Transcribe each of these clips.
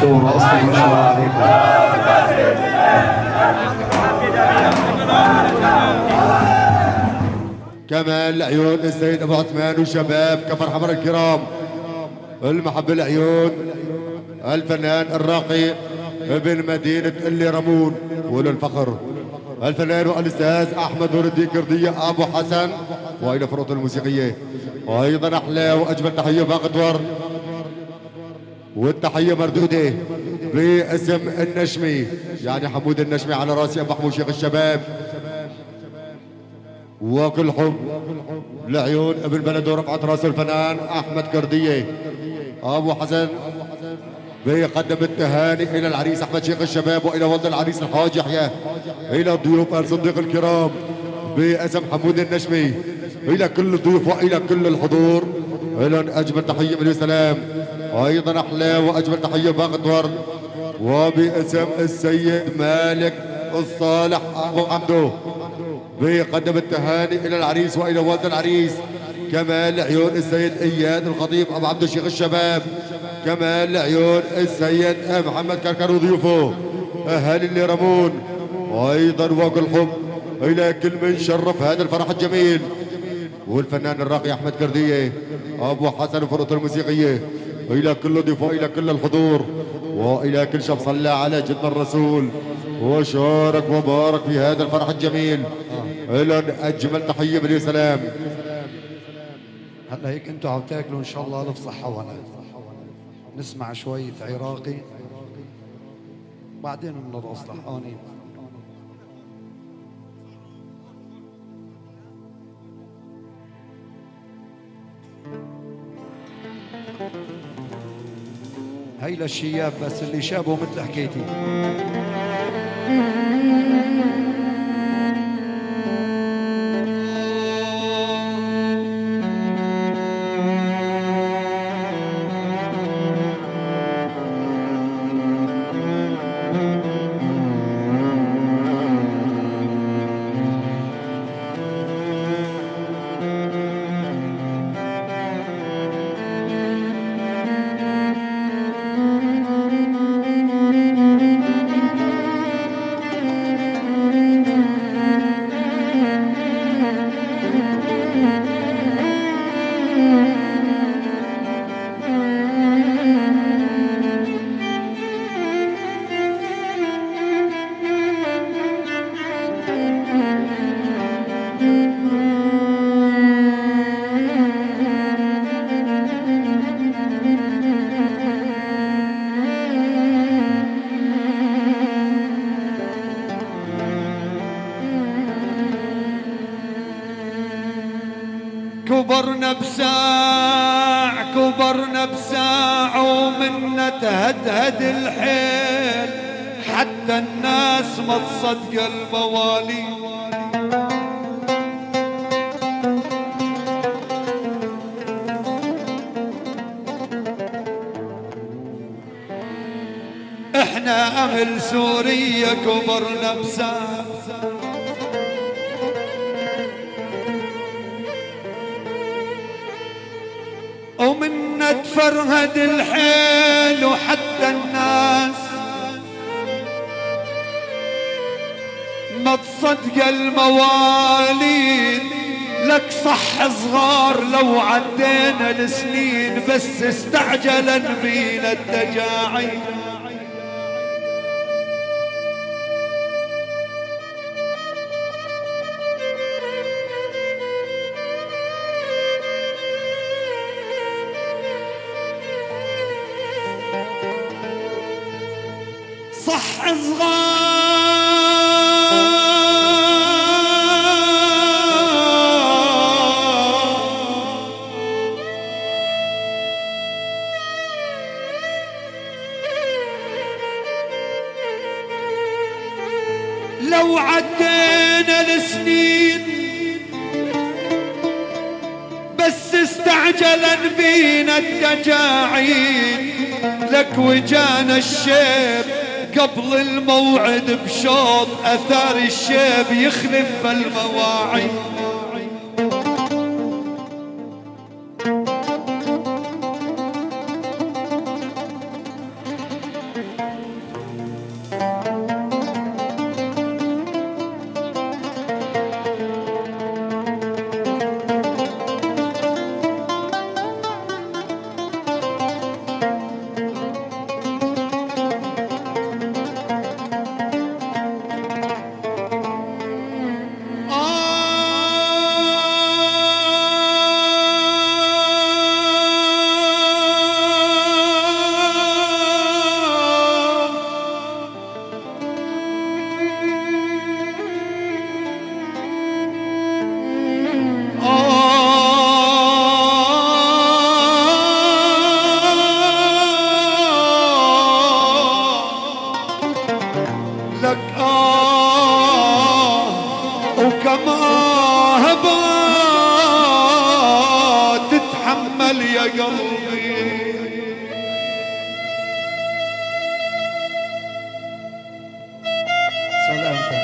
ضحكتوا ورقصتوا ما شاء الله عليكم. كمان العيون السيد ابو عثمان وشباب كفر حمر الكرام، المحبة العيون الفنان الراقي ابن مدينة اللي رمون وللفخر الفنان والأستاذ أحمد نور الدين كردية أبو حسن وإلى فرقته الموسيقية. وأيضا أحلى وأجمل تحية باقة ورد والتحية مردودة باسم النشمي، يعني حمود النشمي على راسي أبو حمود شيخ الشباب، وكل حب لعيون ابن بلده رفعت راسه الفنان أحمد كردية أبو حسن بيقدم التهاني إلى العريس أحمد شيخ الشباب وإلى والد العريس الحاج يحيى، إلى ضيوف آل صديق الكرام باسم حمود النشمي، إلى كل الضيوف وإلى كل الحضور إلى أجمل تحية من السلام. أيضا أحلى وأجمل تحية باقة ورد وباسم السيد مالك الصالح أبو حمدو بيقدم التهاني إلى العريس وإلى والد العريس. كمال عيون السيد إياد الخطيب أبو عبد الشيخ الشباب، كمال عيون السيد محمد كركر وضيوفه أهالي اللي رمون. وأيضا وكل حب إلى كل من شرف هذا الفرح الجميل والفنان الراقي أحمد كردية أبو حسن وفرقته الموسيقية، إلى كل ضيوفه وإلى كل الحضور وإلى كل شخص صلى على جدنا الرسول وشارك وبارك في هذا الفرح الجميل. إلى أجمل تحية بالسلام. هلا هيك انتم عم تاكلوا ان شاء الله الف صحة وهنا. نسمع شوية عراقي بعدين بنرقص لحقانين. هي للشياب بس اللي شابوا مثل حكايتي. كبرنا بساع كبرنا بساع ومنا تهدهد الحيل، حتى الناس ما تصدق الموالي. احنا اهل سوريا كبرنا بساع ومنا تفرهد الحيل، وحتى الناس ما تصدق المواليد. لك صح صغار لو عدينا السنين، بس استعجلا بينا التجاعيد. صح صغار لو عدينا السنين، بس استعجلا بينا التجاعيد. لك وجانا الشيب قبل الموعد بشوط، اثار الشيب يخلف بالمواعيد. يا قلبي. سلامتك.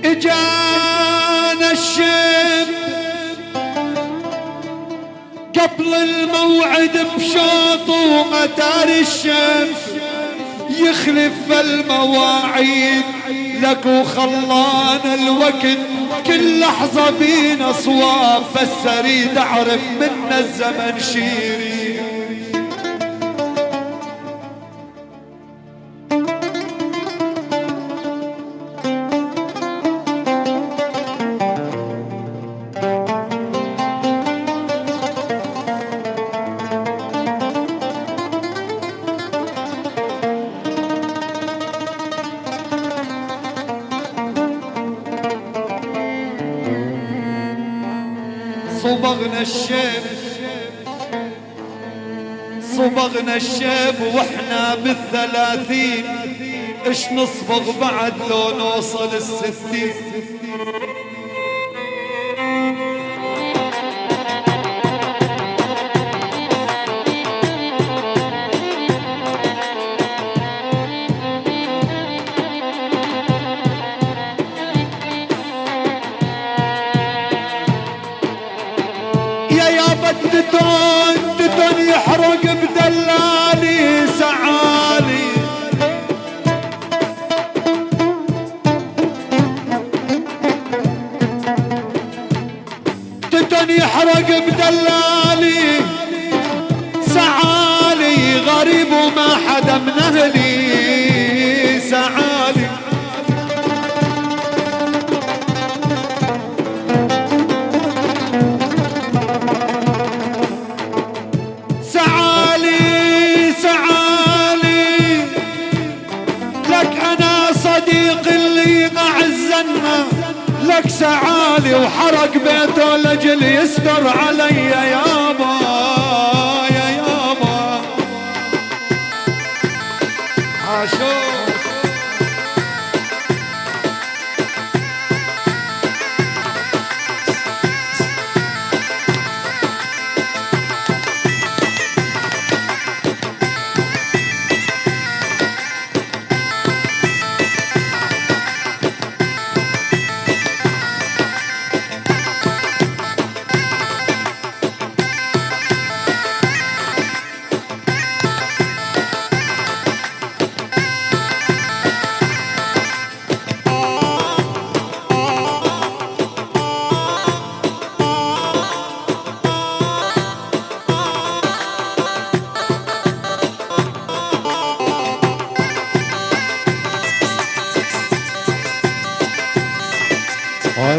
اجانا الشاب قبل الموعد بشوط ومتار الشاب يخلف بالمواعيد لك وخلانا الوقت كل لحظة بينا صواب، بس اريد اعرف منا الزمن شيري. صبغنا الشيب، صبغنا الشيب واحنا بالثلاثين، ايش نصبغ بعد لو نوصل الستين؟ يا يابا التتون تتون يحرق بدلالي سعالي، تتون يحرق بدلالي سعالي، غريب وما حدا من اهلي سعالي. سعالي سعالي لك انا صديق اللي اعزنا، لك سعالي وحرق بيته لاجل يستر علي يابا يا يابا. عاشور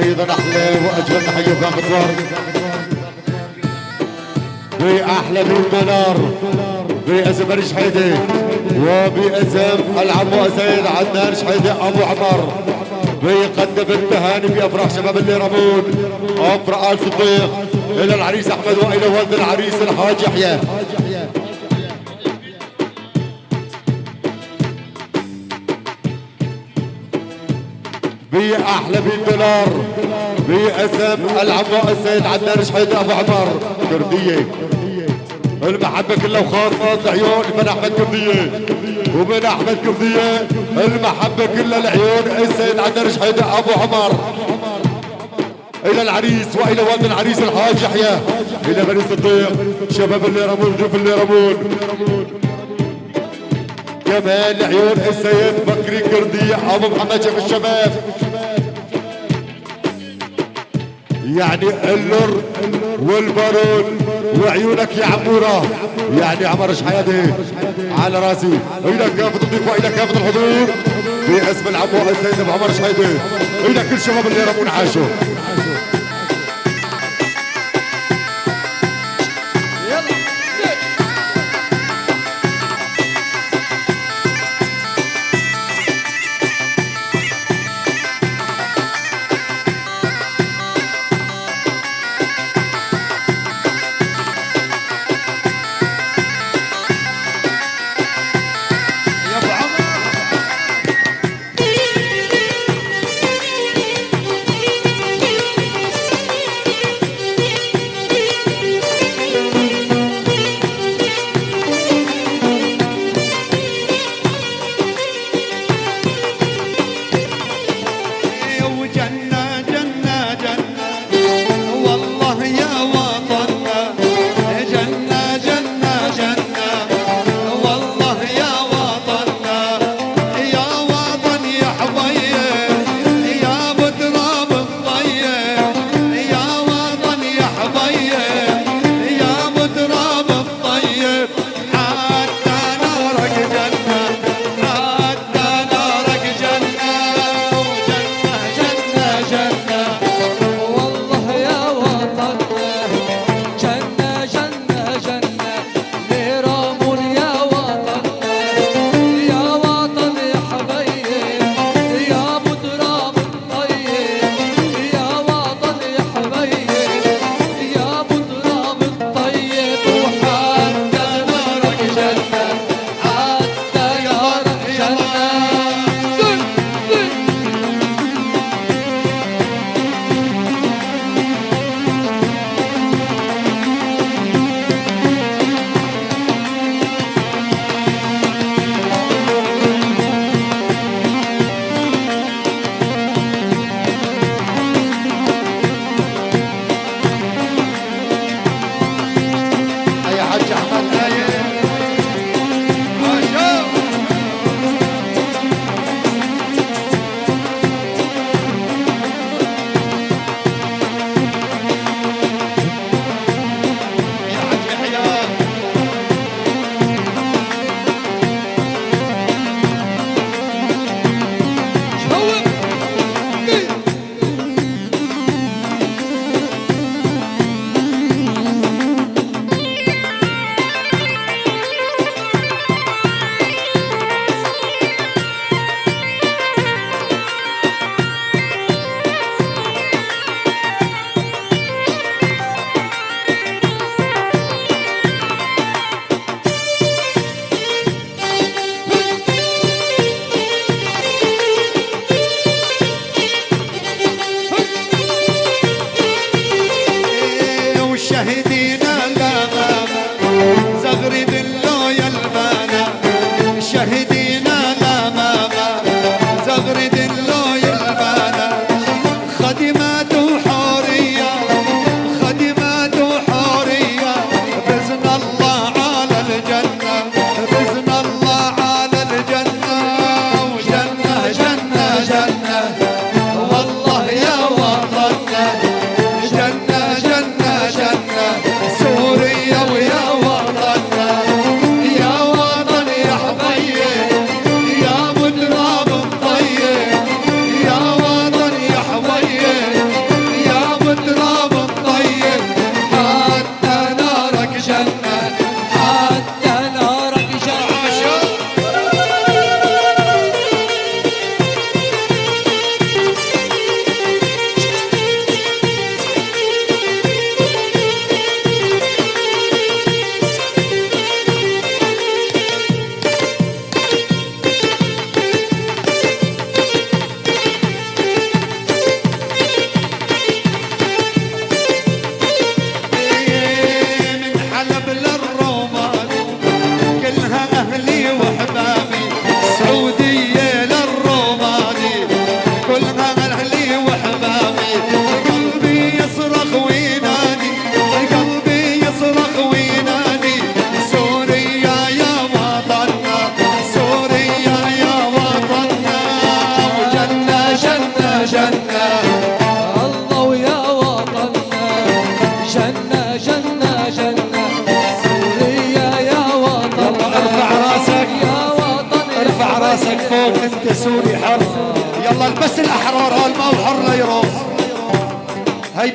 ايضا احلى واجمل تحيه بكافه ورد باحلى 100 دولار باسم بني شحيده وباسم العم السيد عدنان شحيده ابو عمر، بيقدم التهاني بافراح شباب اللي رمون افراح ال صديق الى العريس احمد والى والد العريس الحاج يحيى. بأحلى 100 دولار باسم العم السيد عدنان شحيده ابو عمر كرديه، المحبه كلها وخاصه لعيون من احمد كرديه، ومن احمد كرديه المحبه كلها لعيون السيد عدنان شحيده ابو عمر. الى العريس والى والد العريس الحاج يحيى، الى بني صديق شباب اللي رمون ضيوف اللي رمون، كمان لعيون السيد بكري كرديه ابو محمد شيخ الشباب. يعني اللر والبارون وعيونك يا عموره، يعني عمر شحاده على راسي. الى كافه الضيوف والى كافه الحضور باسم العم السيد ابو عمر شحاده، الى كل شباب اللي رمون عاشوا.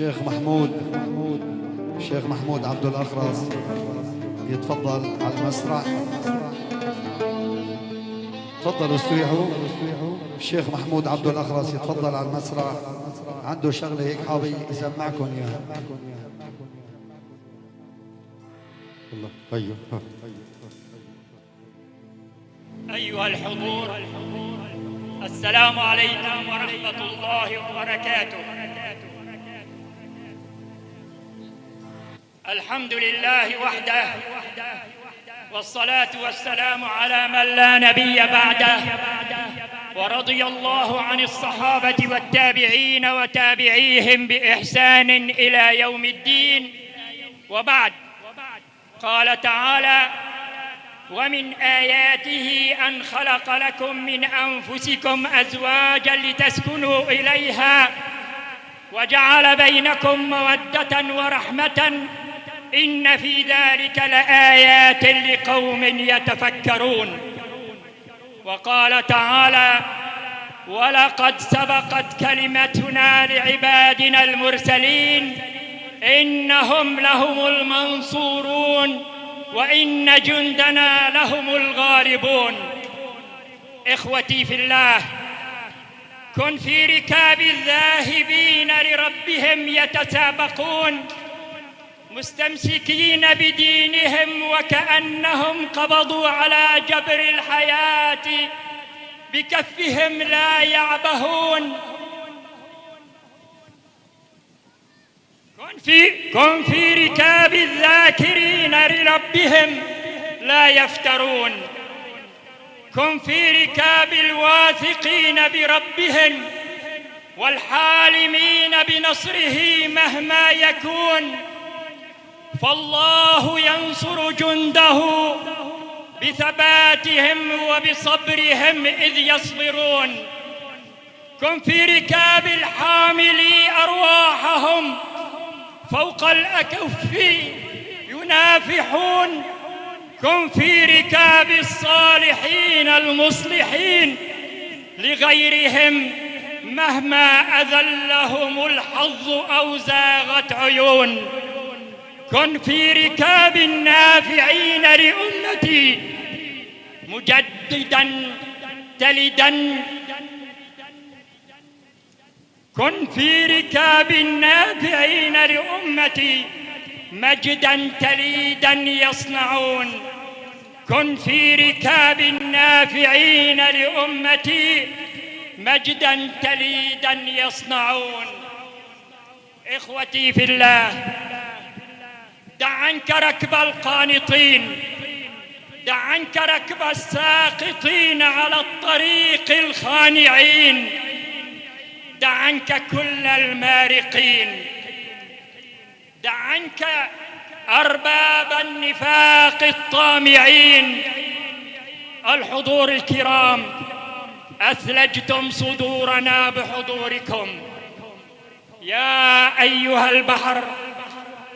الشيخ محمود، الشيخ محمود عبد الأخرس يتفضل على المسرح. تفضلوا استريحوا. الشيخ محمود عبد الأخرس يتفضل على المسرح، عنده شغلة هيك حابب يسمعكم إياها. الله ايوه. أيها الحضور، السلام عليكم ورحمة الله وبركاته. الحمد لله وحده، والصلاة والسلام على من لا نبي بعده، ورضي الله عن الصحابة والتابعين وتابعيهم بإحسان إلى يوم الدين، وبعد. قال تعالى: ومن آياته أن خلق لكم من أنفسكم أزواجا لتسكنوا إليها وجعل بينكم مودة ورحمة إن في ذلك لآيات لقوم يتفكرون. وقال تعالى: ولقد سبقت كلمتنا لعبادنا المرسلين إنهم لهم المنصورون وإن جندنا لهم الغالبون. إخوتي في الله، كن في ركاب الذاهبين لربهم يتسابقون، مستمسكين بدينهم وكأنهم قبضوا على جبر الحياة بكفهم لا يعبهون. كن في ركاب الذاكرين لربهم لا يفترون. كن في ركاب الواثقين بربهم والحالمين بنصره مهما يكون، فالله ينصر جنده بثباتهم وبصبرهم إذ يصبرون. كن في ركاب الحاملي أرواحهم فوق الأكف ينافحون. كن في ركاب الصالحين المصلحين لغيرهم مهما أذلهم الحظ أو زاغت عيون. كن في ركاب النافعين لأمتي مجددا تلدا. كن في ركاب النافعين لأمتي مجدا تليدا يصنعون. كن في ركاب النافعين لأمتي مجدا تليدا يصنعون. إخوتي في الله، دع عنك ركب القانطين، دع عنك ركب الساقطين على الطريق الخانعين، دع عنك كل المارقين، دع عنك أرباب النفاق الطامعين. الحضور الكرام، أثلجتم صدورنا بحضوركم. يا أيها البحر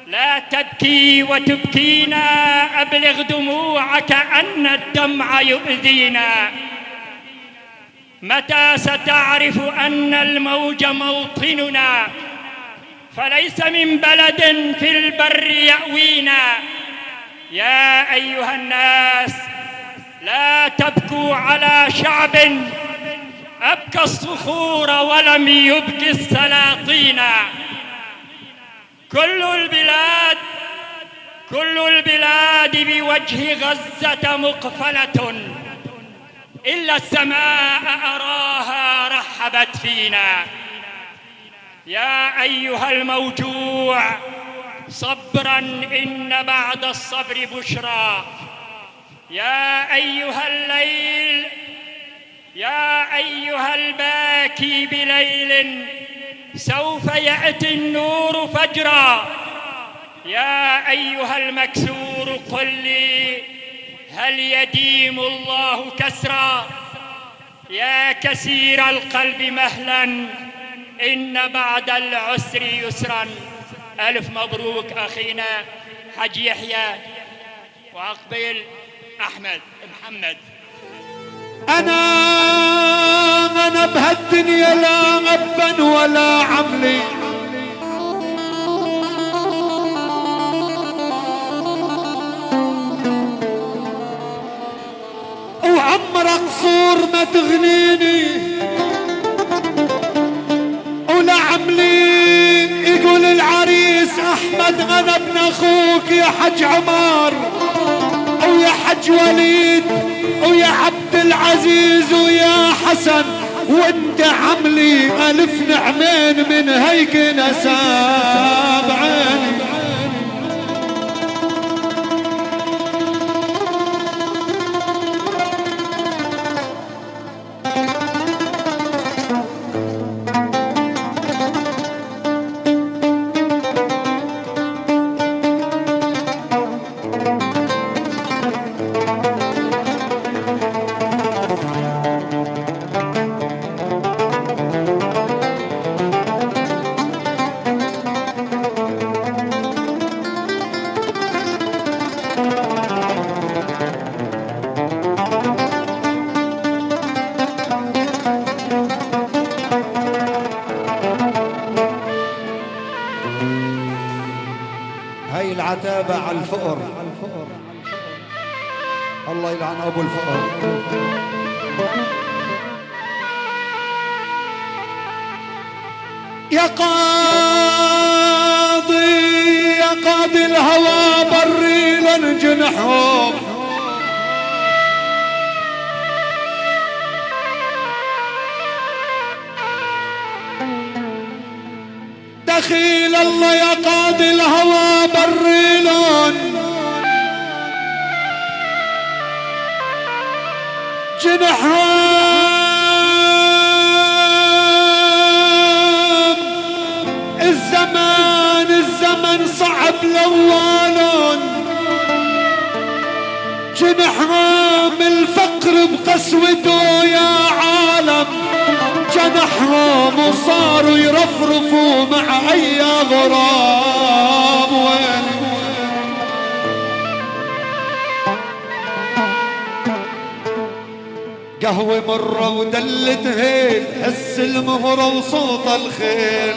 لا تبكي وتبكينا، أبلغ دموعك أن الدمع يؤذينا. متى ستعرف أن الموج موطننا، فليس من بلد في البر يأوينا. يا أيها الناس لا تبكوا على شعب أبكى الصخور ولم يبك السلاطين. كل البلاد بوجه غزة مقفلة، إلا السماء أراها رحبت فينا. يا أيها الموجوع صبرا، إن بعد الصبر بشرى. يا أيها الليل، يا أيها الباكي بليل، سوف يأتي النور فجرا. يا أيها المكسور قل لي هل يديم الله كسرا. يا كثير القلب مهلا، إن بعد العسر يسرا. ألف مبروك أخينا حج يحيى وعقبيل أحمد محمد. أنا بهالدنيا لا أبا ولا عملي، عمارة قصور ما تغنيني ولا عملي. يقول العريس احمد انا ابن اخوك يا حج عمار ويا حج وليد ويا عبد العزيز ويا حسن، وانت عملي الف نعمين من هيك نساب عيني. هاي العتابة على الفقر، الله يلعن أبو الفقر. يا قاضي يا قاضي الهوى بري لنجنحهم، دخيل الله يا قاضي الهوى بري لون جنحهم. الزمان الزمن صعب لوالون، جنحهم الفقر بقسوته يا عالم، جنحهم وصاروا يرفرفوا مع اي غراب. وين قهوة مرة ودلت هيل، حس المهرة وصوت الخيل،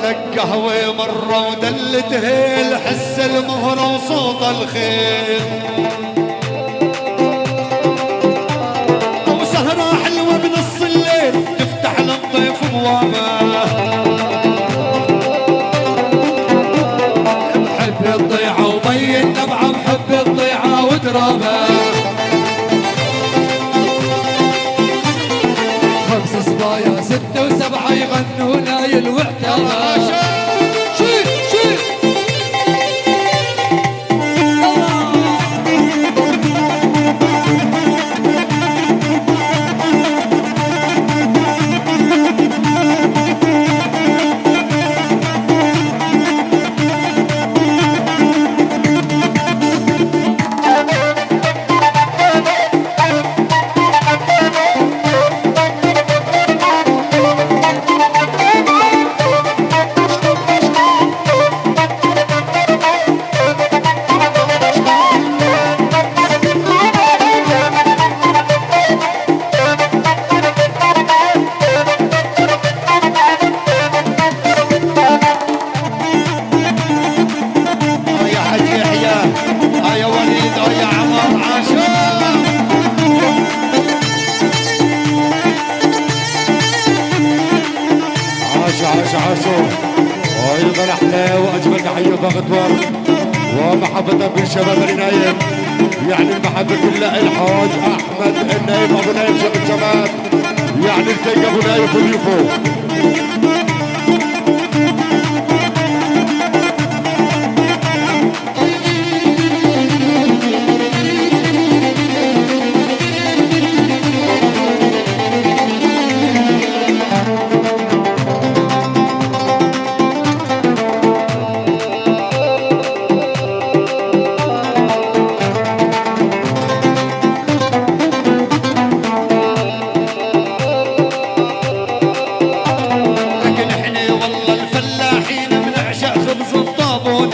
لك قهوة مرة ودلت هيل، حس المهرة وصوت الخيل، وسهرة حلوة بنص الليل تفتح للضيف بوابة. بحب الضيعة ومي النبعة، بحب الضيعة وترابة، 5 صبايا 6 و7 يغنوا لايل وعتابة. شيل شيل يا حج يحيى، يا وليد، يا عمر، عاشور. عاش عاش عاشور. وايضا احلى واجمل تحيه باغت ورد ومحبة بالشباب النايم، يعني المحبة كلها الحاج احمد النايم ابو نايم شيخ الشباب، يعني الكيك ابو نايف وضيوفه. لكن احنا والله الفلاحين بنعشق خبز الطابونة،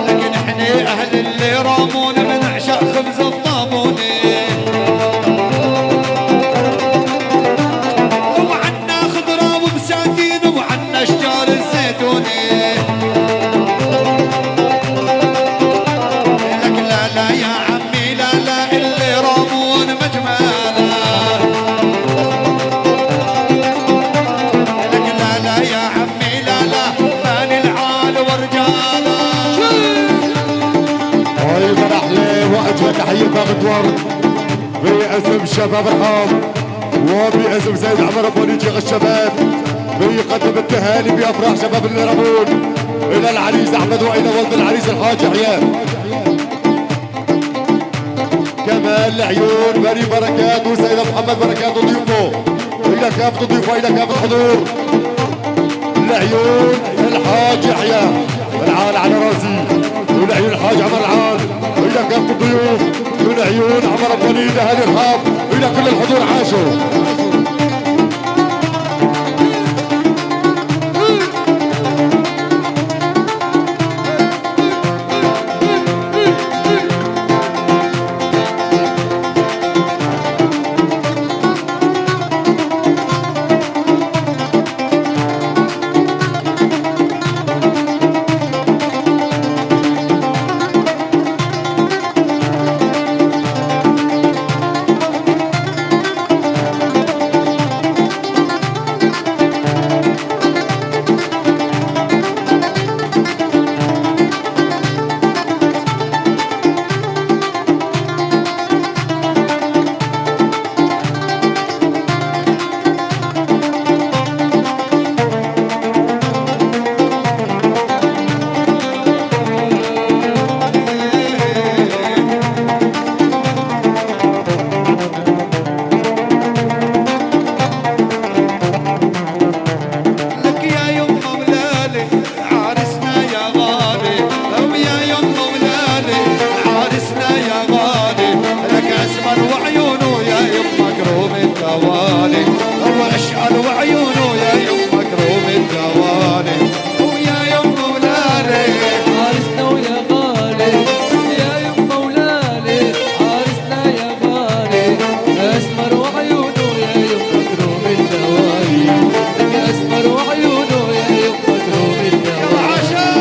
لكن احنا اهل اللي رامون بنعشق خبز الطابونة، وعنا خضرة وبساتين وعنا اشجار الزيتونة. لا يا عمي لا لا اللي رامون مجماله. لك لا لا يا عمي لا لا باني العال ورجاله. طيب احلى واجمل تحية باغة ورد باسم شباب رحاب وباسم سيد عمر ابو وليد شيخ الشباب، بيقدم التهاني بافراح شباب الليرمون الى العريس احمد والى ولد العريس الحاج يحيى. كمال العيون بني بركات وسيد محمد بركات وضيوفه، الى كافة ضيوفه والى كافة الحضور. العيون الحاج يحيى العال على راسي، والعيون الحاج عمر العال، الى كافة الضيوف، والعيون عمر ابو وليد اهالي رحاب، الى كل الحضور عاشوا. لك يا يما ولالي عرسنا يا غالي، ويا يما ولالي عرسنا يا غالي، لك اسمر وعيونه يا يما كروم الدوالي، واشقر وعيونه يا يما كروم الدوالي، ويا يما ولالي عرسنا ويا غالي يا يما ولالي، عرسنا يا غالي اسمر وعيونه يا يما كروم الدوالي، لك اسمر وعيونه يا يما كروم الدوالي. عشان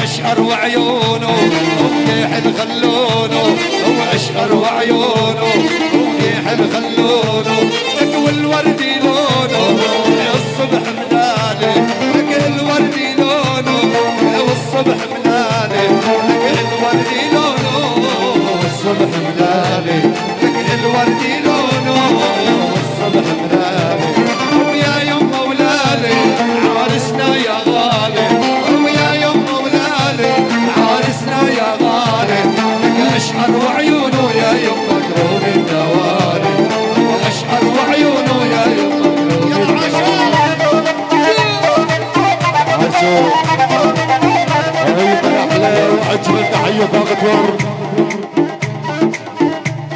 اشقر وعيونه ومليح الخلونه، واشقر وعيونه ومليح الخلونه، لك والورد لونه الصبح ملالي، لك الورد لونه والصبح ملالي، لك الورد لونه والصبح ملالي، لك الورد لونه والصبح ملالي، ويا يما ولالي عرسنا يا غالي، ويا يما ولالي عرسنا يا غالي، لك اشقر وعيونه يا يما كروم الدوالي، واشقر وعيونه يا يما كروم الدوالي. عاشوا. طيب احلى واجمل تحية باغة ورد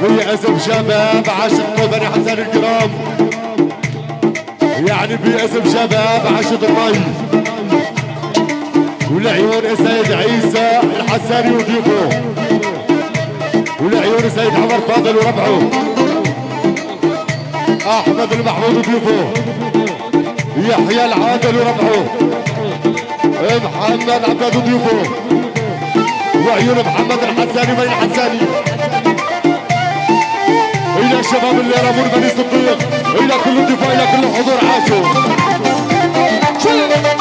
باسم شباب عاشق بني حسن الكرام، يعني باسم شباب عاشق الري، والعيون السيد عيسى الحساني وضيوفه، والعيون السيد عمر فاضل وربعه، احمد المحمود وضيوفه، يحيى العادل وربعه، محمد عباد وضيوفه، وعيون محمد الحساني وبني الحساني. الى الشباب اللي رمون بني صديق، الى كل الضيوف، الى كل الحضور عاشوا. لا لا لا.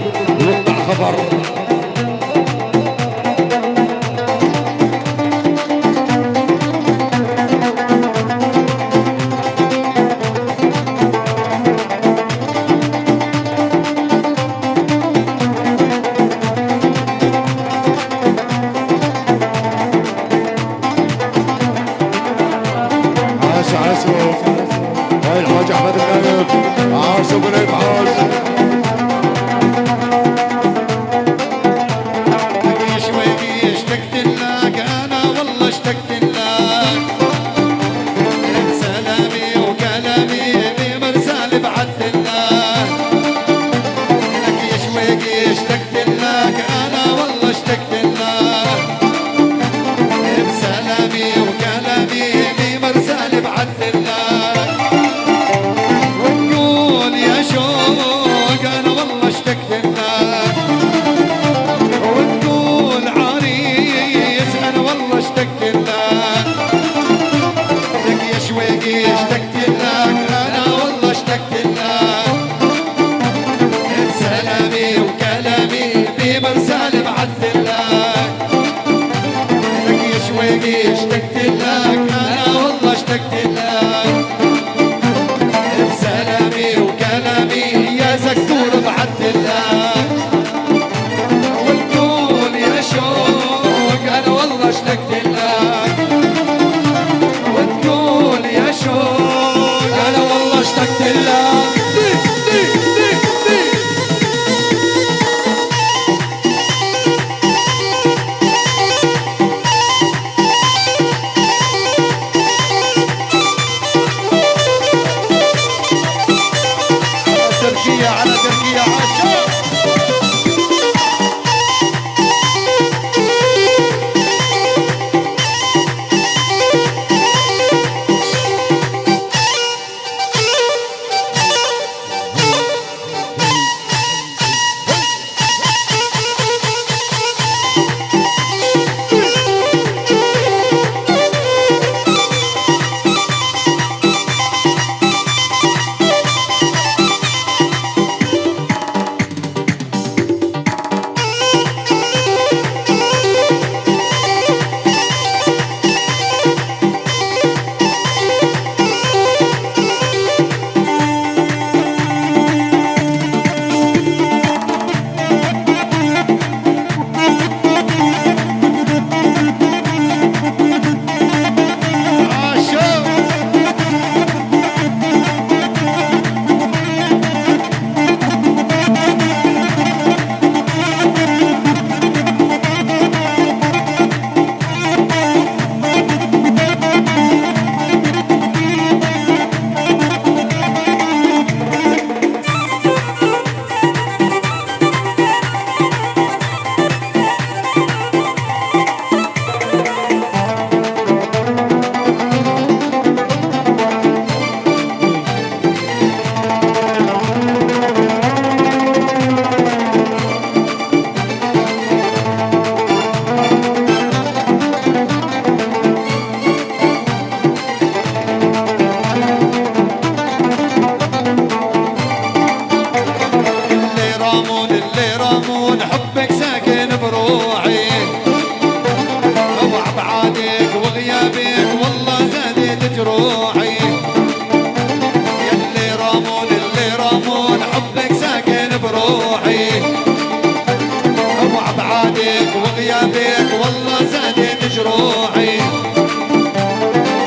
وقطع خبر. عاش عاشو هاي الحاج احمد النايف، عاشو بنايف عاش. لك يا شويقي اشتقت لك انا والله اشتقت لك، سلامي وكلامي بمرسال بعثت لك. لك يا شويقي اشتقت لك انا والله اشتقت لك، بسلامي وكلامي بمرسال بعثت لك. وتقول يا شوق انا والله اشتقت لك، وتقول عريس انا والله اشتقت لك. لك يا شويقي اشتقت لك انا والله اشتقت لك، بسلامي وكلامي بمرسال بعثت لك. لك يا شويقي اشتقت لك انا والله اشتقت لك، بسلامي وكلامي يا زكور بعثت لك. وتقول يا شوق انا والله اشتقت لك، وتقول يا شوق انا والله اشتقت لك. على تركيا، على تركيا عاشق. عاشق. اللي رامون اللي رامون حبك ساكن بروحي، وعبعادك وغيابك والله زادت جروحي. يلي رامون اللي رامون حبك ساكن بروحي، وعبعادك وغيابك والله زادت جروحي.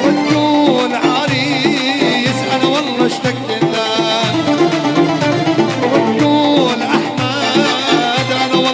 وتقول عريس انا والله اشتقت لك، وتقول احمد انا والله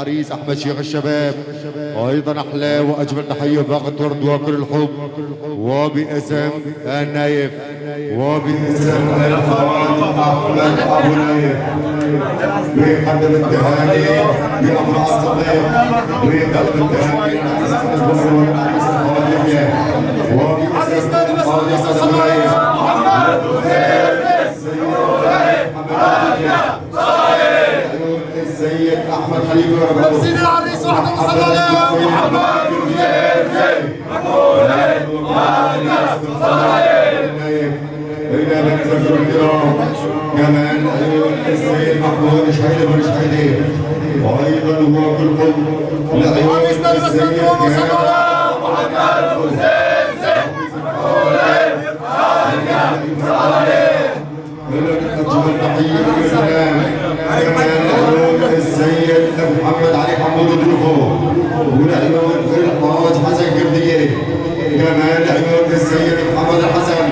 العريس احمد شيخ الشباب، ايضا احلى واجمل تحية باقة ورد وكل الحب وباسم النايف وباسم الخال احمد ابو نايف بيقدم التهاني بافراح الصديق، بيقدم التهاني للعريس احمد بكر والعريس الخال وباسم الخال احمد ابو نايف. السيد احمد خليفة لابسين العريس وحده وصلى على محمد. إلى من الكرام كمان عيون السيد محمود شحيدة بن شحيدة، وأيضا هو كل حب لعيون السيد أجمل تحية للفنان كمان لعيون السيد محمد علي حمود ضيوفه، ولعيون الحاج حسن كردية، كمان لعيون السيد محمد الحسن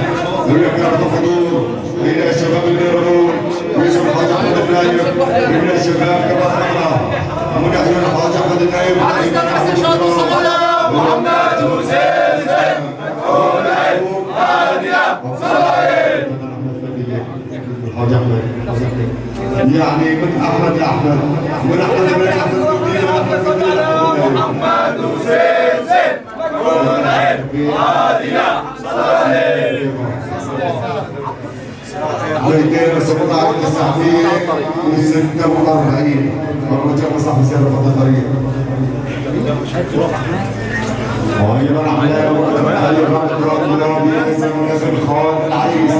ولكرة الحضور إلى شباب الميرون باسم الحاج أحمد النايف، إلى شباب كرة الحمراء من عيون الحاج أحمد النايف. محمد الحاج أحمد يعني من أحمد لأحمد، من أحمد من أحمد محمد وزين هادينا. 217 946. الرجاء مصح سير الطريق. وايضا على علي باسم الخال العريس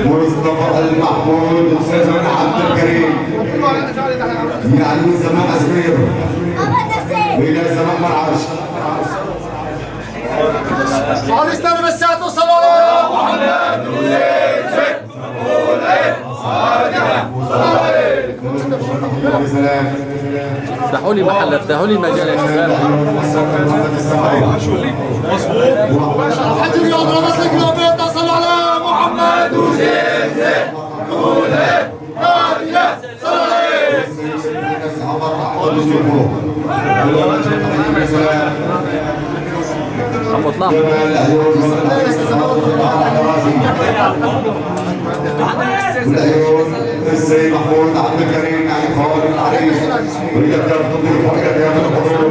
مصطفى المحمود بن عبد الكريم، يعني من زمان ازمير الى زمان مرعش. عريسنا بس وصلوا على محمد. افتحوا لي محل، افتحوا لي مجال يا شباب. الحج رياض رمز لك البيت صلوا على محمد. وزين زين هادينا. عم اطلع. السيد محمود عبد الكريم يعني خالد العريس ويقدر تضيف وحدة يا الحضور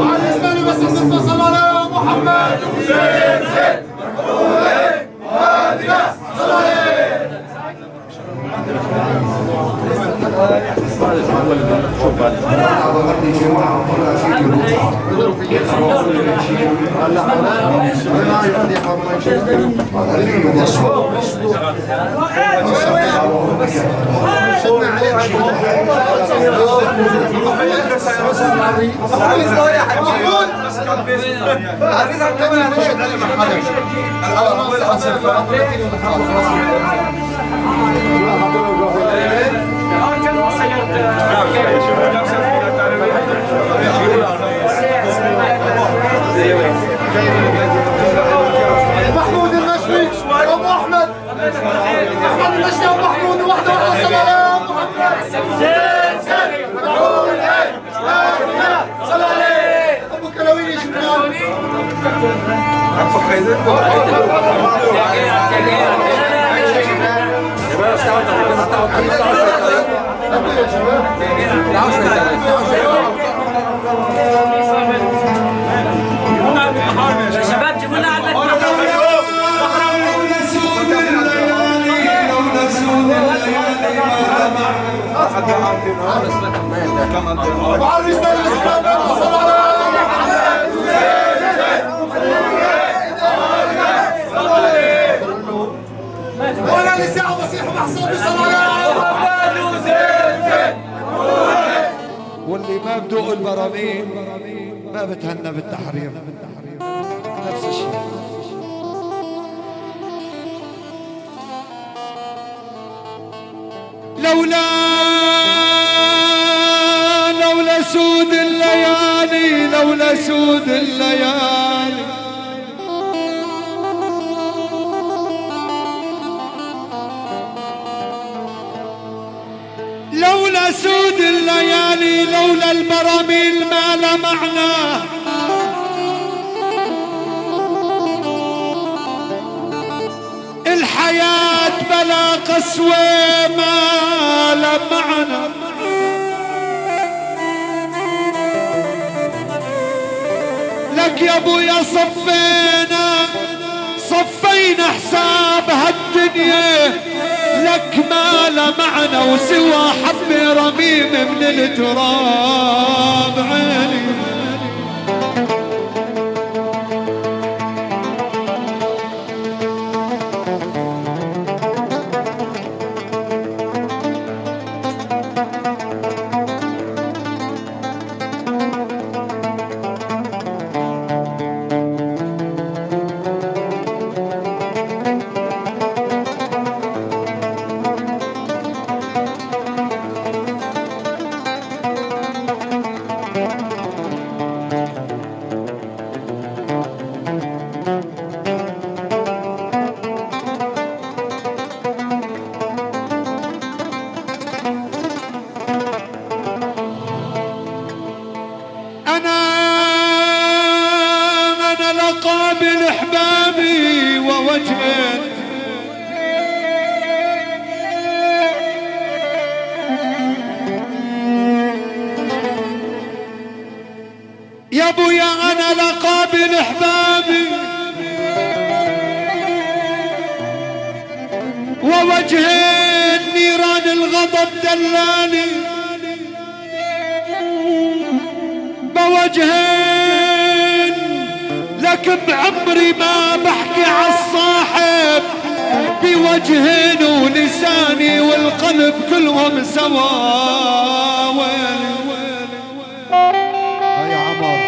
عريسنا بس صلوا على محمد. وزين زين هادينا. محمود المشوي ابو احمد، احمد المشوي ابو محمود وحده وحده صلى على محمد. زين زين مدعون صلى عليه ابو كلاويني شكرا. يا شباب جيبوا لنا على وعرسنا الاسلام صلى على محمد. ولا لساعة وصيح محصوب صلى على محمد. واللي ما بدوق البراميل ما بتهنى بالتحرير، نفس الشيء. لولا سود لولا سود الليالي. لولا سود الليالي، لولا البراميل ما لمعنا. الحياة بلا قسوة ما لمعنا. لك يا ابويا صفينا، صفينا حساب هالدنيا، لك ما لمعنا وسوى حبة رميم من التراب عيني. أنا لقابل أحبابي ووجهي، يا ابويا أنا لقابل أحبابي ووجهي نيران الغضب دلالي. بوجهين لك بعمري ما بحكي عالصاحب، بوجهين ولساني والقلب كلهم سوا. ويلي ويلي يا عمر.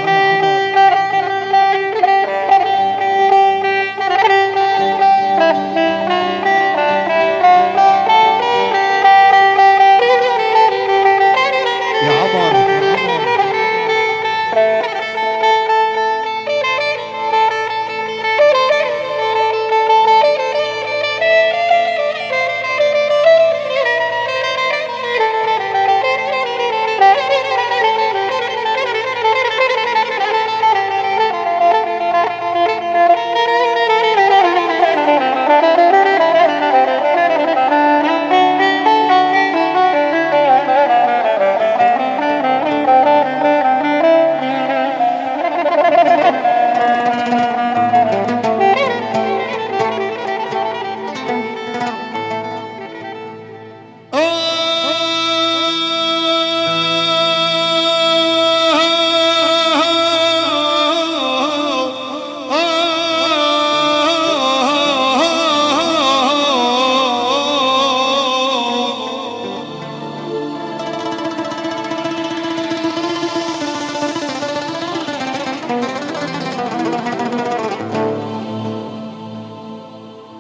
يا عمر.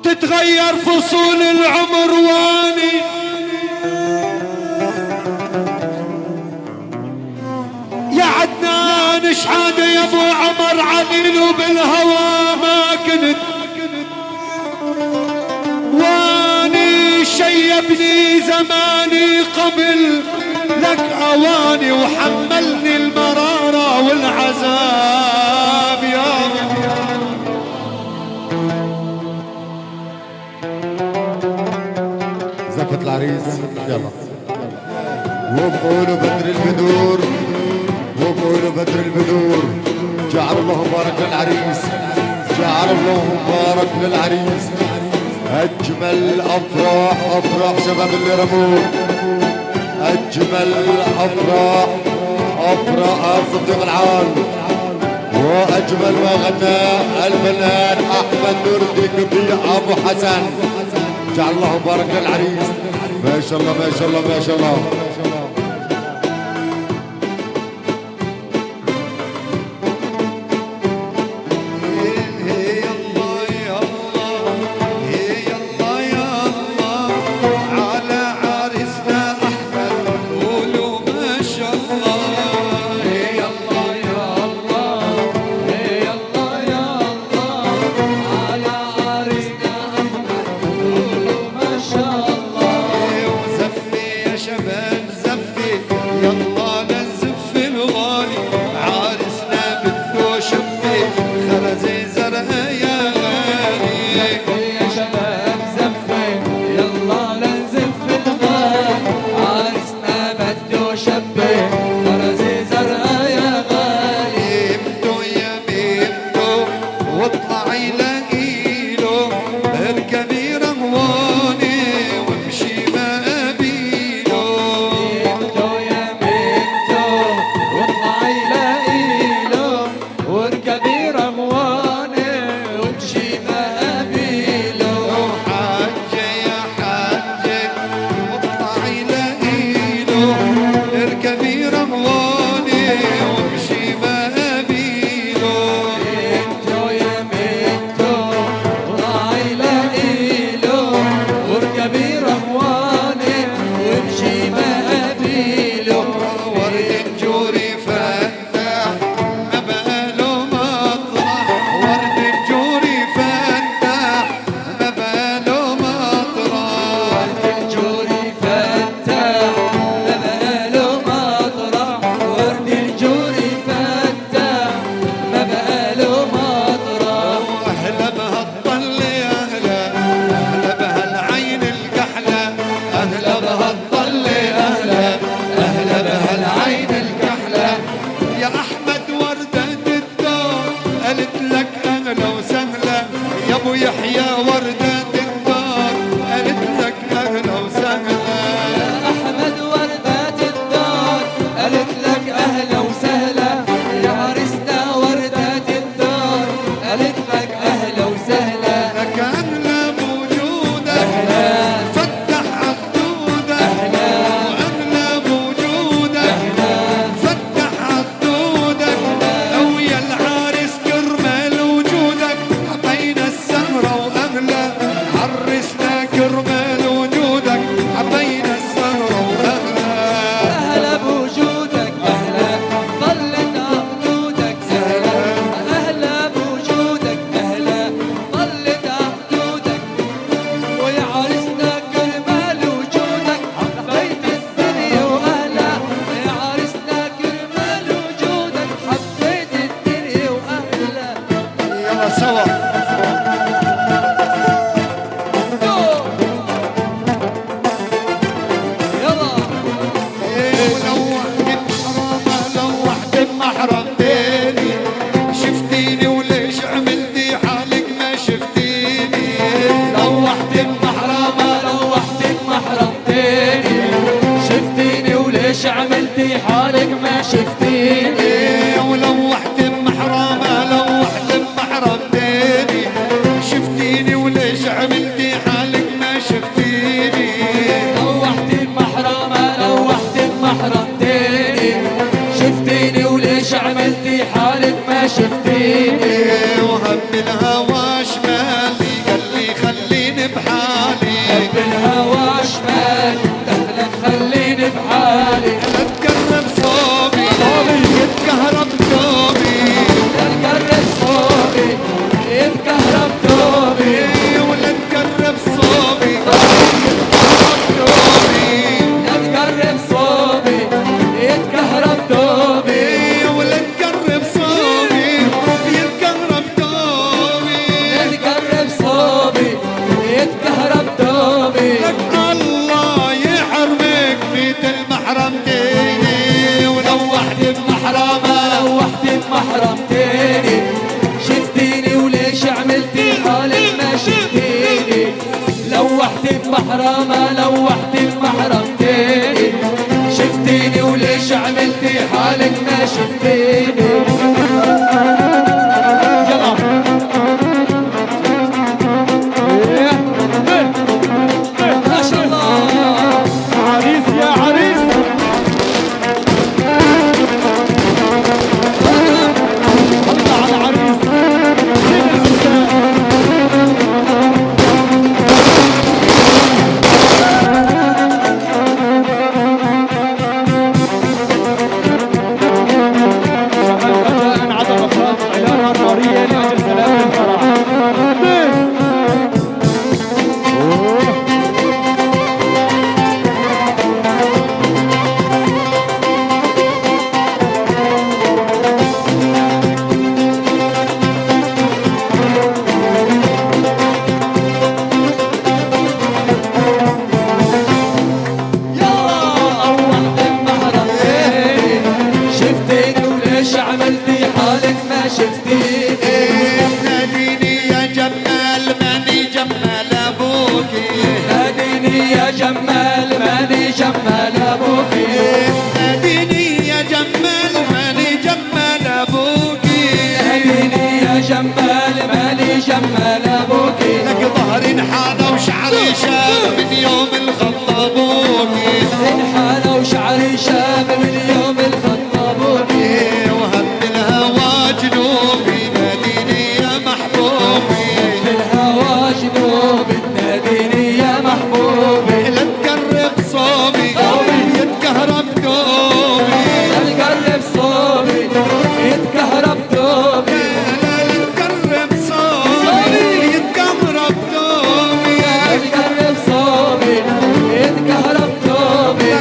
تتغير فصول العمر واني يا عدنان شحاده يا ابو عمر عليل وبالهوى ما كنت واني شيبني زماني قبل لك اواني وحملني المرارة والعذاب يا رب. زفت العريس يلا. وبقولوا بدر البدور، وبقولوا بدر البدور، جعل الله مبارك للعريس، جعل الله مبارك للعريس. أجمل أفراح أفراح شباب اللي رموه، أجمل أفراح أفراح صديق العال، وأجمل ما غنى الفنان أحمد نور الدين كبير أبو حسن. جعل الله مبارك للعريس، ما شاء الله ما شاء الله ما شاء الله. على عريسنا أحمد قولوا ما شاء الله. يلا يلا شباب زفي، يلا لنزف الغالي، عارسنا بده شبي خرزة زرقاء يا غالي. يا شباب زفي، يلا لنزف الغالي، عارسنا بده شبي خرزة زرقاء يا غالي. ميمتو يا ميمتو واطلعي لاقيله، اركبي رهواني وامشي مقابيله. ميمتو يا ميمتو واطلعي لاقيله، واركبي رغواني وامشي مقابيله. حاجة يا حاجة واطلعي لاقيله، اركبي رهواني وامشي مقابيله. ميمتو يا ميمتو واطلعي لاقيله، واركبي رغواني وامشي مقابيله. ورد الجوري فتح ما بقاله مطرح، ورد الجوري فتح ما بقاله مطرح. ورد الجوري فتح ما بقاله مطرح، ورد الجوري فتح ما بقاله مطرح. أهلا بهالطلة أهلا، أهلا بهالعين الكحلة، أهلا بهالطلة أهلا، أهلا بهالعين الكحلة. يا أحمد وردة الدار قالت لك أهلا وسهلا، يا أبو يحيى وردة الدار قالت لك أهلا وسهلا. يا أحمد وردة الدار قالت لك أهلا وسهلا، يا عرسنا وردة الدار قالت لك أهلا وسهلا. لك أهلا بوجودك فتح عخدودك، وأهلا بوجودك فتح عخدودك، أو يا العارس كرمال وجودك حبينا السهرة وأهلا، عرسنا كرمال وجودك حبينا السهرة وأهلا. أهلا بوجودك أهلا طلت عخدودك أهلا، أهلا بوجودك أهلا طلت عخدودك، ويا عرسنا كرمال وجودك حبيت الدنيا وأهلا، يا عرسنا كرمال وجودك حبيت الدنيا وأهلا. يلا سوا. يلا. ولو وحدة محرمة، لو وحدة محرم تاني شفتيني وليش عملتي حالك ما شفتيني. لو وحدة محرمة، لو وحدة محرم تاني شفتيني وليش عملتي حالك ما شفتيني. إيه، ولو وحدة محرمة، لو وحدة محرم تاني شفتيني وليش عملتي حالك ما شفتيني. لو وحدة محرمة، لو وحدة محرم تاني شفتيني وليش عملتي حالك ما شفتيني. إيه، وهم الهوى شمالي قال لي خليني بحالي، بالهوى شمال دخلك خليني بحالي، لا تقرب صوبي صوبي. يما لابوكي. لك ظهري انحنى وشعري شاب من يوم الخطبوكي، انحنى وشعري شاب من يوم الخطبوكي. وهب الهوى جنوبي ناديني يا محبوبي، هب الهوى جنوبي ناديني يا محبوبي. لا تقرب صوبي يتكهرب دوبي، لا تقرب صوبي يتكهرب دوبي، لا لا تقرب صوبي يتكهرب دوبي، لا تقرب صوبي يتكهرب دوبي.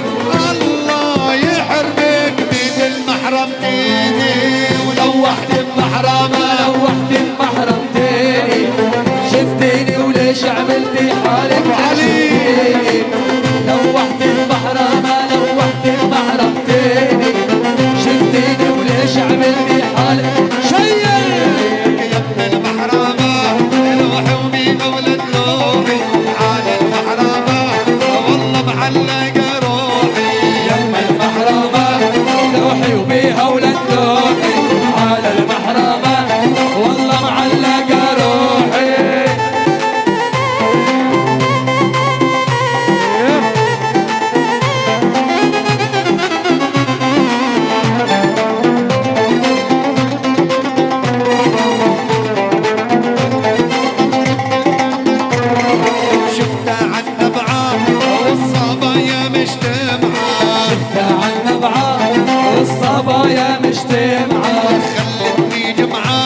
الله يحرمك من المحرمتيني ولو وحدة بمحرمة، لو وحدة بمحرمتيني شفتيني وليش عملتي حالك علي. لو وحدة بمحرمة، لو وحدة بمحرمتيني شفتيني وليش عملتي حالك شيل. يا ابن المحرمة روحي وبيها ولد لوحي، على المحرمة والله معلقة روحي. يما المحرمة لوحي وبيها ولد لوحي، على المحرمة والله معلقة روحي. شفتها عالنبعة والصبايا مجتمعة، شفتها عالنبعة والصبايا مجتمعة، خلتني جمعة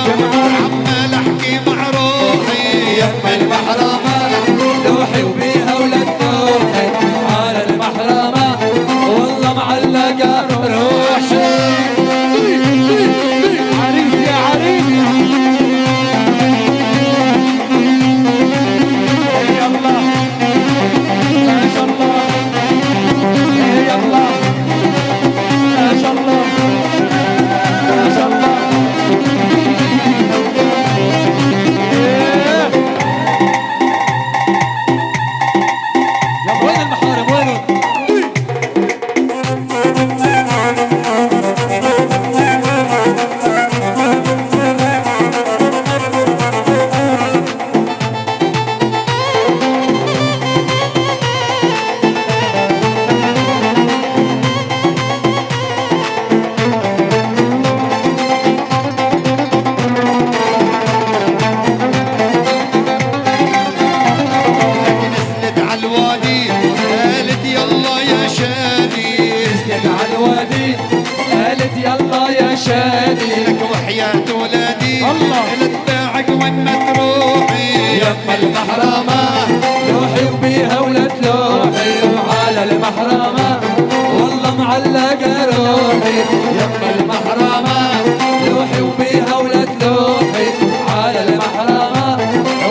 عمال احكي مع روحي. يما المحرمة لوحي وبيها ولد لوحي، على المحرمة والله معلقة روحي. عريس يا عريس، يلا ما شاء الله، يلا ما شاء الله، ما شاء الله. وين المحارم وينهم؟ لك نزلت عالوادي قالت يلا يا شادي، نزلت عالوادي قالت يلا يا شادي، لك وحياة ولادي الله. لا تباعك وين ما تروحي. يما المحرمة لوحي وبيها ولد لوحي، وعلى المحرمة والله معلقة روحي. يما المحرمة لوحي وبيها ولد لوحي، على المحرمة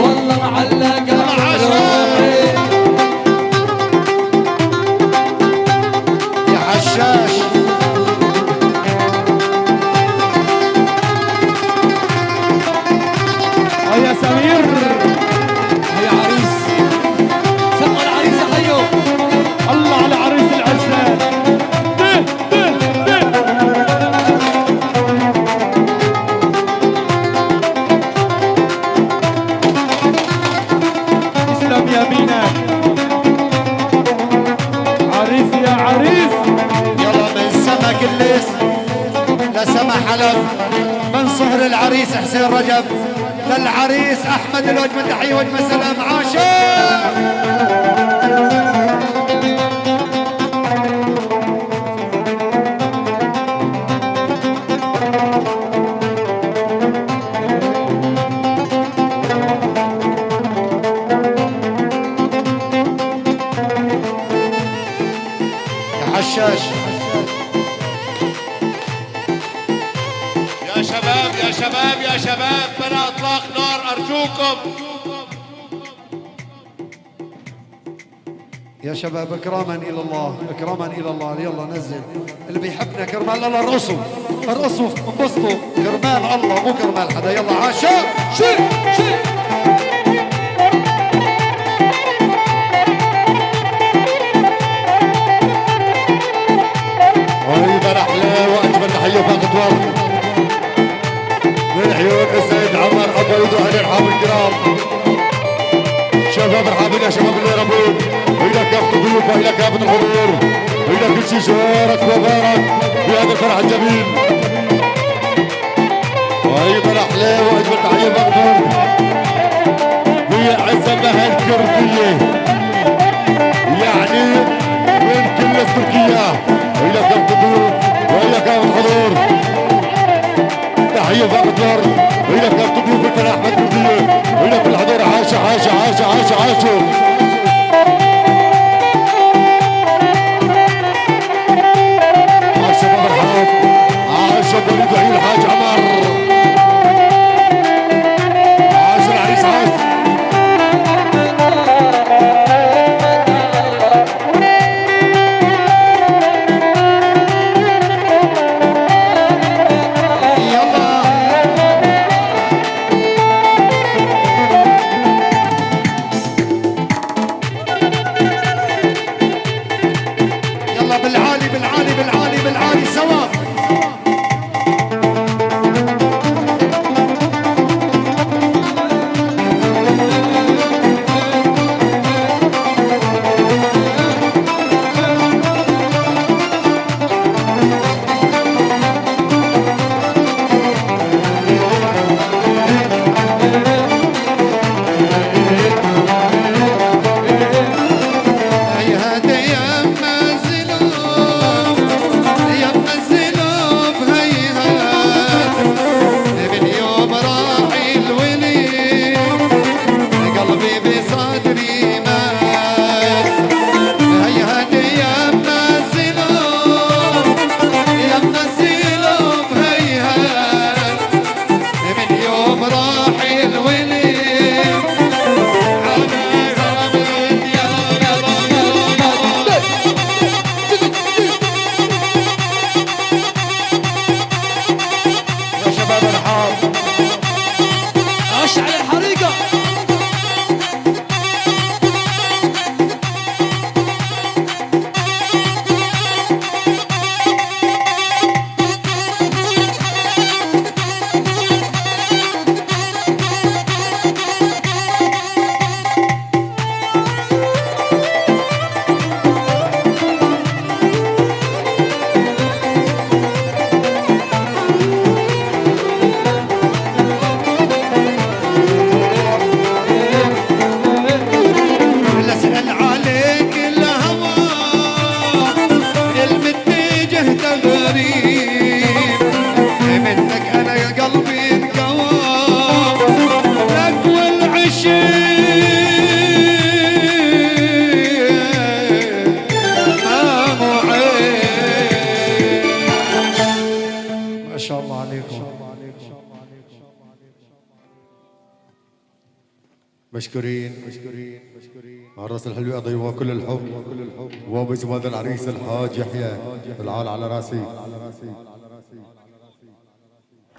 والله معلقة روحي. يا حشاش يا سمير، يا عريس، سموا العريس يا حيو. الله على عريس العرسان. ده ده ده تسلم يمينك عريس يا عريس. يلا من سما كلس لسما حلب، من صهر العريس حسين رجب للعريس احمد الوجمه تحيه وجمه سلام عاشق. يا حشاش. يا شباب يا شباب يا شباب، بلا اطلاق نار ارجوكم. يا شباب اكراما الى الله، اكراما الى الله. يلا نزل اللي بيحبنا كرمال الله، ارقصوا ارقصوا انبسطوا كرمال الله مو كرمال حدا. يلا عاشق شيل شيل. أيضا أحلى وأجمل تحية باقة ورد من عيون السيد عمر أبو وليد وأهل رحاب الكرام، شباب رحابين يا شباب اللي ربون، إلى كافة الضيوف وإلى كافة الحضور، إلى كل شيء شارك وبارك بهذا الفرح الجميل. وأيضا أحلى وأجمل تحية مقدور بعزمها الكردية، يعني من كل تركيا، إلى كافة الضيوف وإلى كافة الحضور. تحية فقدر إلى كافة الضيوف الفنان أحمد كردية، إلى كل الحضور. عاشوا عاشوا عاشوا عاشوا عاشوا. عاشوا شباب الحرب، عاشوا وليد وعيون الحاج عمر، عاش العريس عاش. يلا يلا بالعالي بالعالي بالعالي بالعالي سوا. هيهات يا الزلوف، يا الزلوف هيهات، من يوم راعي الولي قلبي بصدري مات. هيهات يا الزلوف، يا الزلوف هيهات، من يوم راحي الولي على غابة. يلا يلا يلا. يا شباب الرحاب، اشعل الحريقه. لسأل عليك الهوى المتجه تغريب، منك انا يا قلبي انقوى لك والعشيق ما هو عيب. ما شاء الله عليكم. مشكورين مشكورين مشكورين على الراس الحلوة أضيفوا كل الحب وباسم هذا العريس الحاج يحيى العال على راسي.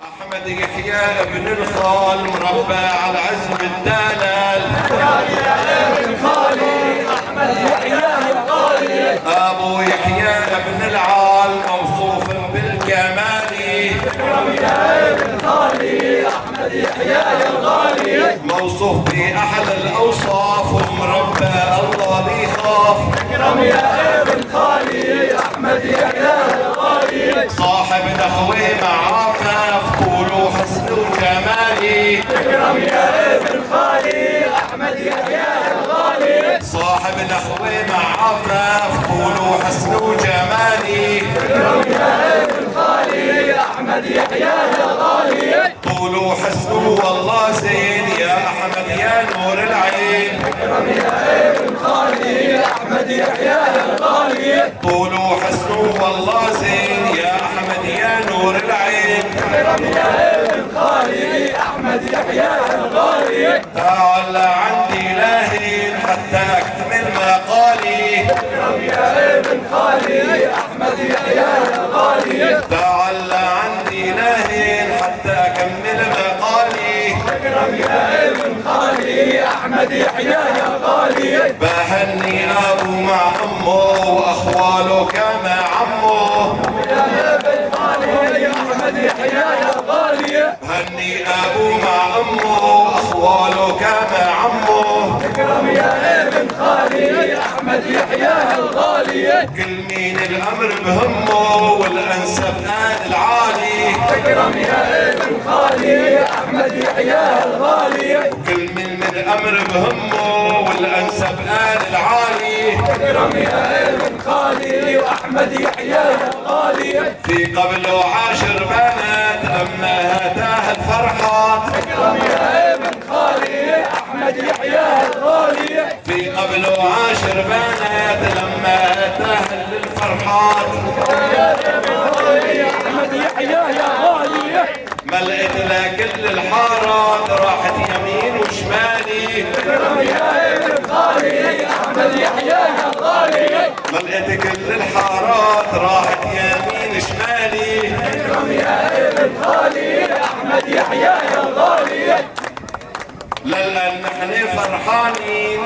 احمد يحيى ابن الخال مربى على عزم الدلال، ابو يحيى ابن العال موصوف بالكمال، موصوف بأحلى الأوصاف ومربى الله بيخاف. صاحب نخوة مع عفاف طوله حسن وجمالي، صاحب نخوة مع عفاف طوله حسن وجمالي، طوله حسن والله زين يا أحمد يا نور العين، طوله حسن والله زين يا أحمد يا نور العين. تعال عندي لاهين حتى أكتمل مقالي، تعال عندي لاهين حتى أكمل مقالي. بهني أبو مع أمه وأخواله كما عمه. احمد يحيى يا غالي. هني ابوه مع امه واخواله كما عمه. اكرم يا ابن خالي احمد يحيى الغالي. كل مين الامر بهمه والانسب آل العالي. اكرم يا ابن خالي احمد يحيى الغالي. كل مين الامر بهمه والانسب آل العالي. اكرم يا ابن خالي واحمد يحيى الغالي. في قبله 10 بنات لما هتاه الفرحات. اكرم يا ابن خالي احمد يحيى الغالي. في قبله 10 بنات لما هتاه الفرحات. يا ابن خالي احمد يحيى يا غالي. ملقت لكل الحارات راحت يمين وشمالي. اكرم يا ابن خالي احمد يحيى يا غالي. ملقت كل الحارات راحت يمين شمالي. اكرم يا ابن خالي احمد يحيى يا غالي. للآن نحن فرحانين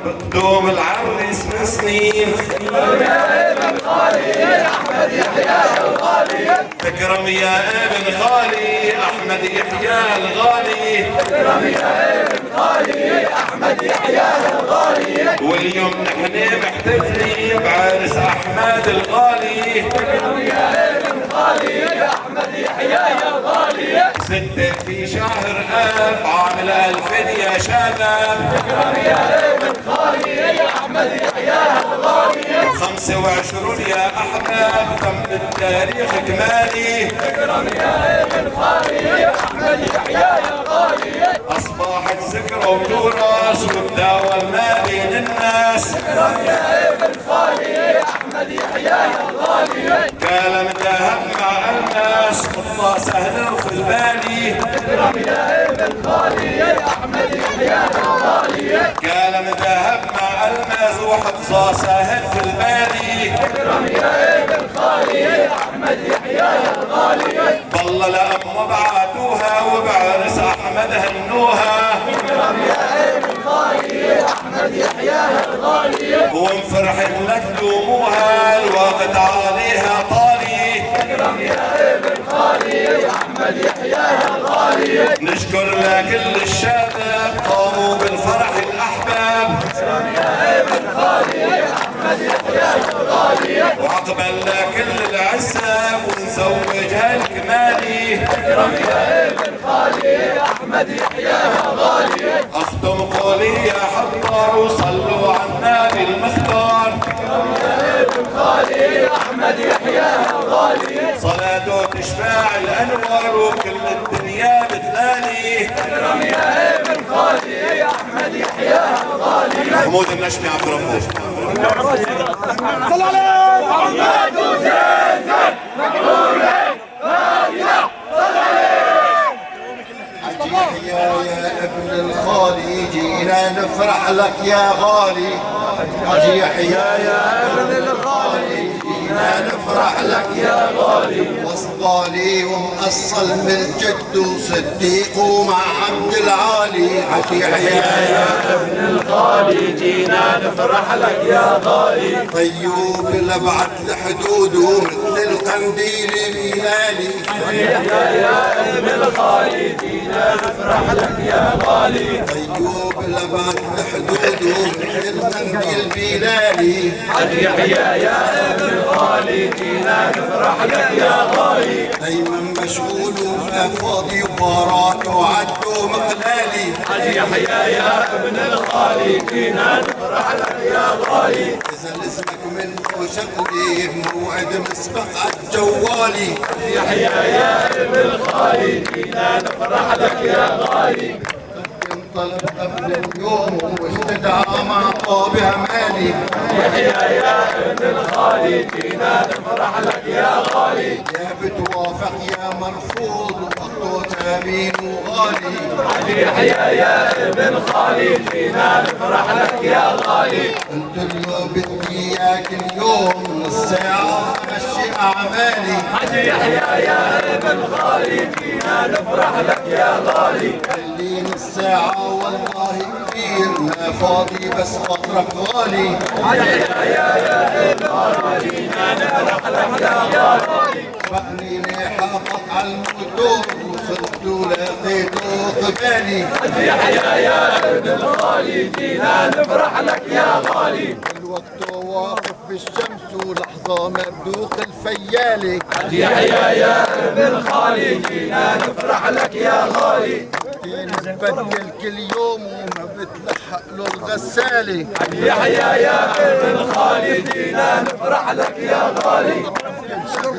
بقدوم العريس من سنين. اكرم يا ابن خالي احمد يحيى يا الغالي. اكرم يا ابن خالي احمد يحيى الغالي. اكرم يا ابن خالي احمد يحيى الغالي. واليوم نحن محتفلين بعرس احمد الغالي. اكرم يا ابن خالي احمد يحيى يا غالي. 6 في شهر اب عام 2000 يا شباب. اكرم يا ابن خالي احمد يحيى الغالي. 25 يا احباب تم التاريخ كمالي. اكرم يا ابن خالي احمد يحيى يا غالي. اصبحت ذكرى وتراث وتداول ما بين الناس. اكرم يا ابن خالي احمد يحيى يا غالي. كلام ذهب مع الماس خطة سهلة وفي البالي. اكرم يا ابن خالي احمد يحيى يا غالي. كلام ذهب مع الماس وحفظة سهل في البالي. اكرم يا ابن خالي احمد يحيى يا غالي. بالله لأمه بعتوها وبعرس احمد هنوها. اكرم يا ابن خالي احمد يحيى يا الغالي. وانفرحت لك دوموها الوقت عليها طالي. اكرم يا ابن خالي احمد يحيى يا الغالي. نشكر لكل الشباب قاموا بالفرح الاحباب. اكرم يا ابن خالي احمد يحيى يا الغالي. وعقبال لكل العزاب ونزوجها الكمالي. اكرم يا ابن خالي احمد يحيى يا غالي. اختم قولي يا حضار وصلوا على النبي المختار. اكرم يا ابن خالي احمد يحيى يا غالي. صلاته تشفع الانوار وكل الدنيا بتلالي. اكرم يا ابن خالي احمد يحيى يا غالي. محمود النشمي عبد ربه. صل عليه محمد وزين مقبول غالي. صل عليه. حجي يا ابن الخالي جينا نفرح لك يا غالي. حجي يحيى يا ابن الغالي جينا نفرح لك يا غالي. وصغالي ومأصل من جد وصديق ومع عبد العالي. حجي يحيى يا ابن الغالي جينا نفرح لك يا غالي. طيوب لبعت لحدوده مثل القنديل بلالي. حجي يحيى يا ابن الغالي جينا نفرح لك يا غالي. طيوب لبعت لحدوده مثل القنديل بلالي. حجي يحيى يا ابن الغالي جينا نفرح لك يا غالي. دايما مشغول وما فاضي وباراته عدو مقلالي. حجي يحيى يا ابن الغالي جينا نفرح لك يا غالي. إذا لزمك منه شغلي بموعد مسبق عالجوالي. حجي يحيى يا ابن الغالي جينا نفرح لك يا غالي. انطلق قبل اليوم واستدعى مع طابع مالي. يحيى يا ابن الغالي جينا نفرح لك يا غالي. يا بتوافق يا مرفوض وقته ثمين وغالي. حجي يحيى يا ابن خالي جينا نفرح لك يا غالي. قلت له بدي اياك اليوم نص ساعة امشي اعمالي. حجي يحيى يا ابن خالي جينا نفرح لك يا غالي. قال لي نص ساعة والله كثير ما فاضي بس خاطرك غالي. حجي يحيى يا ابن الخالي جينا نفرح لك يا غالي. بقني لحقك على الموتور وصلت ولقيته قبالي. حج يحيى يا ابن الخالي جينا نفرح لك يا غالي. الوقت واقف بالشمس ولحظة ما بدوخ الفيالي. حج يحيى يا ابن الخالي جينا نفرح لك يا غالي. بتبدل كل يوم وما بتلحق له الغسالة. حج يحيى يا ابن الخالي جينا نفرح لك يا غالي.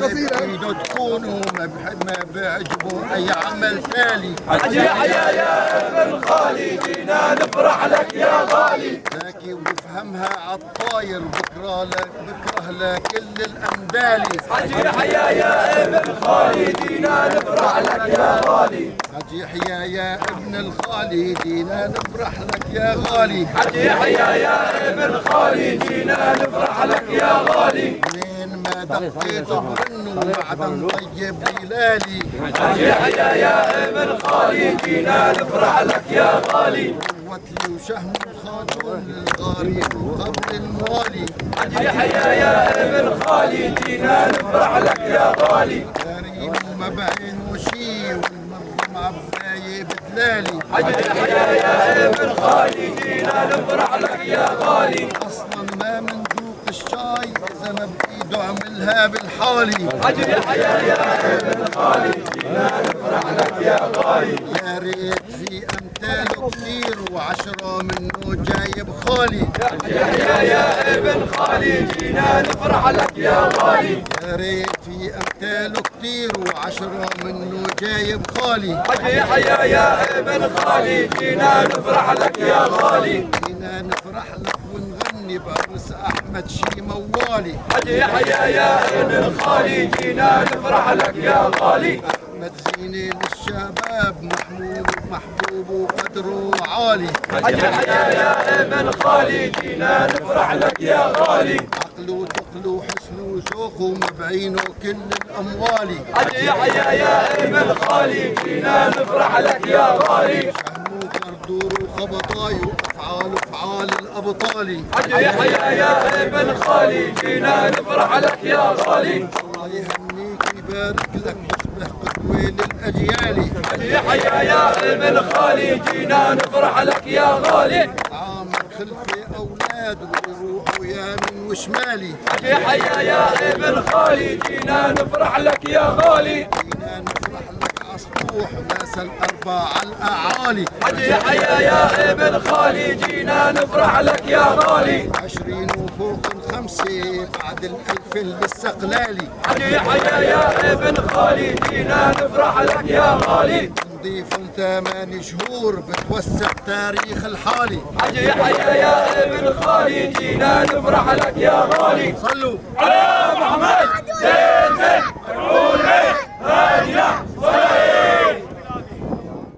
بإيده تكون وما ما بيعجبه أي عمل تالي. حج يحيى يا ابن الخالي جينا نفرح لك يا غالي. ذكي وبفهمها عالطاير بكره لك بكره لكل الأندالي. حج يحيى يا ابن الخالي جينا نفرح لك يا غالي. حج يحيى يا ابن الخالي جينا نفرح لك يا غالي. حج يحيى يا ابن الخالي جينا نفرح لك يا غالي. منين ما دقيته برنه معدن طيب هلالي. حج يحيى يا ابن الخالي جينا نفرح لك يا غالي. وتلي وشهم خاتون للغاري وقبل الموالي. حج يحيى يا ابن الخالي جينا نفرح لك يا غالي. كريم وما بعينه شي والمرة معباية بدلالي. حج يحيى يا ابن الخالي جينا نفرح لك يا غالي. اصلا ما مندوق الشاي اذا ما بايده عملها بالحالي. حج يحيى يا ابن الخالي جينا نفرح لك يا غالي. يا ريت في امثاله كثير وعشرة منه جايب خالي. حج يحيى يا ابن خالي جينا نفرح لك يا غالي. يا ريت في امثاله كثير وعشرة منه جايب خالي. حج يحيى يا ابن خالي جينا نفرح لك يا غالي. جينا نفرح لك ونغني بعرس احمد شي موالي. حج يحيى يا ابن الخالي جينا نفرح لك يا غالي. احمد زينة للشباب محمود ومحبوب وقدره عالي. حج يحيى يا ابن خالي جينا نفرح لك يا غالي. عقله وثقله وحسنه وذوقه وما بعينه كل الاموالي. حج يحيى يا ابن خالي جينا نفرح لك يا غالي. شهمه قردور وخبطاي وافعاله افعال الابطالي. حج يحيى يا ابن خالي جينا نفرح لك يا غالي. الله يهنيك ويبارك لك تصبح قدوة للاجيال. حج يحيى يا ابن خالي جينا نفرح لك يا غالي. عامر خلفي اولاد ويروحوا يمين وشمالي. حج يحيى يا ابن خالي جينا نفرح لك يا غالي. جينا نفرح لك عسطوح ناس الاربعة على الاعالي. حج يحيى يا ابن خالي جينا نفرح لك يا غالي. 20 وفوق الخمسة بعد الألف لسه قلالي. حج يحيى يا ابن خالي جينا نفرح لك يا غالي. نضيف 8 شهور بتوسع تاريخ الحالي. حج يحيى يا ابن خالي جينا نفرح لك يا غالي. صلوا على محمد.